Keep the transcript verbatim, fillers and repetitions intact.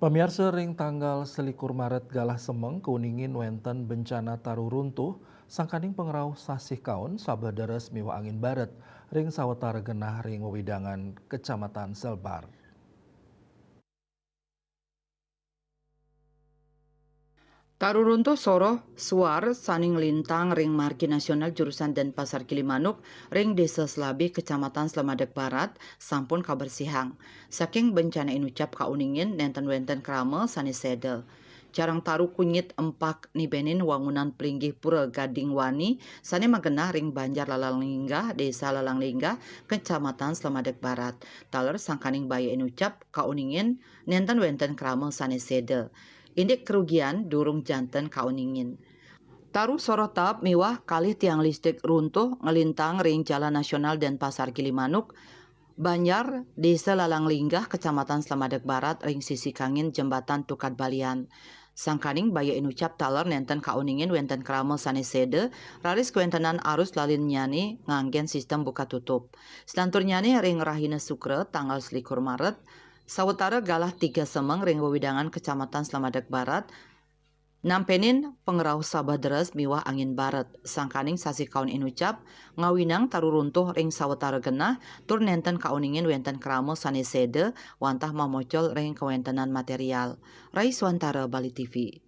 Pamiarsa, ring tanggal selikur Maret galah semeng kauningin wenten bencana taru runtuh, sangkaning pangrauh sasih kaon sabeh deres miwah angin baret ring sawatara genah ring wewidangan Kecamatan Selbar. Taru runtuh soroh suar sane nglintang ring Margi Nasional jurusan Denpasar Gilimanuk ring Desa Selabih, Kecamatan Slemadeg Barat, sampun kabersihang. Saking bencana inucap kauningin nenten wenten krama sane seda. Carang taru kunyit empak nibenin wangunan plinggih pura Gading Wani sane magenah ring Banjar Lalang Linggah, Desa Lalang Linggah, Kecamatan Slemadeg Barat. Taler sangkaning baya inucap kauningin nenten wenten krama sane seda. Indik karugian durung janten kauningin. Taru soroh taap miwah kalih tiang listrik runtuh nglintang ring Jalan Nasional Denpasar Gilimanuk, Banjar, Desa Lalang Linggah, Kecamatan Slemadeg Barat, ring sisi kangin Jembatan Tukad Balian. Sangkaning baya inucap taler nenten kauningin wenten krama sane seda, raris kawentenan arus lalinnyane nganggen sistem buka tutup. Selanturnyane ring rahina Sukra, tanggal selikur Maret, sawatara galah tiga semeng ring wewidangan Kecamatan Slemadeg Barat, nampenin pangrauh sabeh deres miwah angin baret. Sangkaning sasih kaon inucap ngawinang taru runtuh ring sawatara genah tur nenten kauningin wenten krama sane seda wantah mamocol ring kawentenan material. Rai Swantara, Bali T V.